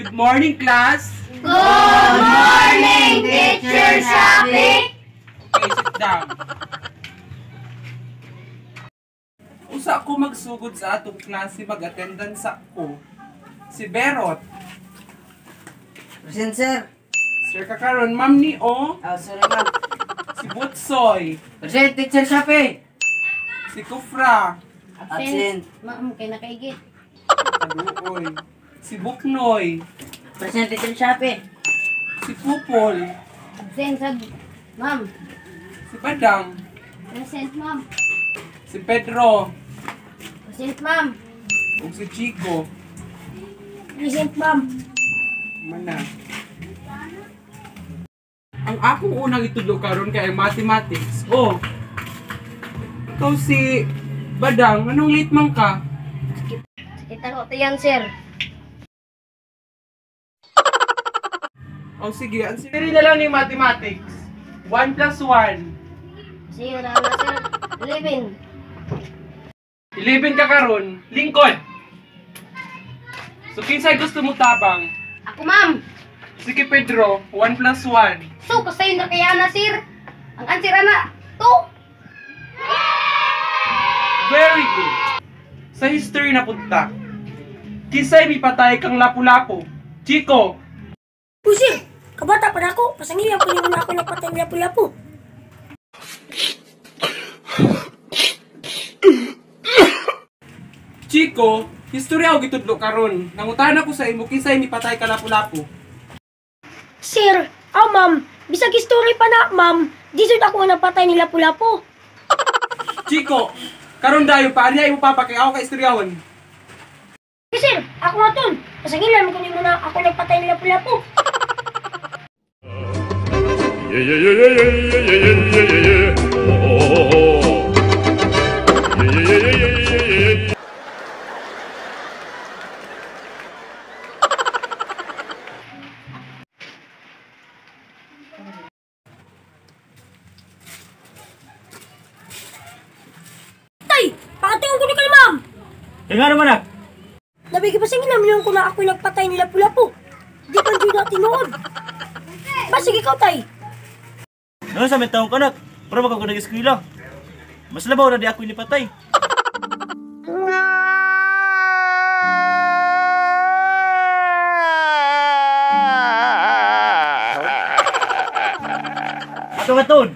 Good morning, class. Good morning, Teacher Shafi. Okay, sit down. Usa ko magsugod sa atong klase, mag-attendance ako. Si Berot. Present, sir. Sir kakaron, ma'am ni O. Oh, sorry, ma'am. Si Butsoy. Present, Teacher Shafi. Si Kufra. Absent. Ma'am, kay nakaigit. Aluoy. Si Buknoy. Present, Teacher Shafi. Si Pupol. Absent, sab. Ma'am. Si Badang. Present, ma'am. Si Pedro. Present, ma'am. Ug si Chico. Present, ma'am. Mana. Ang akong unang itudlo karon kay mathematics. Oh. Ikaw si Badang, anong late man ka? Sakit ako tiyan, sir. Oh, sige. Ang siri na lang ni mathematics. 1 plus 1. Sige na na, sir. 11. 11 ka karon. Lingkod. So, kinsay gusto mo tabang? Ako, ma'am. Sige, Pedro. 1 plus 1. So, kasayo na kaya na, sir. Ang answer na, 2. Very good. Sa history na punta. Kinsay mipatay kang lapu-lapu? Chico. Uy, sir! Kabata pa na ako. Pasangilian ko na ako nagpatay ng lapu-lapu. Chico, history ako gitudlo karon. Nangutahan ako sa imo kinsay mipatay ka lapu-lapu. Sir, aw ma'am, bisag history pa na, ma'am. Di sud ako ang napatay ni lapu-lapu. Chico, karon dayo pa ariya imo papa kay ako ka istoryahon. Uy, sir, ako nga tol. Pasangilan ko nimo na ako nagpatay ni lapu-lapu. Yeah, yeah, yeah, yeah, yeah, yeah, yeah, yeah, yeah. Oh, oh, oh. Yeah, yeah, yeah, yeah, yeah, yeah, yeah. Tay, pakatingon ko ni kay ma'am. Kaya nga naman ah. Nabigi pasangilan mo ko na ako nagpatay ni lapu-lapu. Di pa dyan na tinuod. Ba, sige ikaw, tay. Noon sa may taong kanak, pero baka ko nag-eskwela. Mas labaw na di ako inipatay. Ato katon,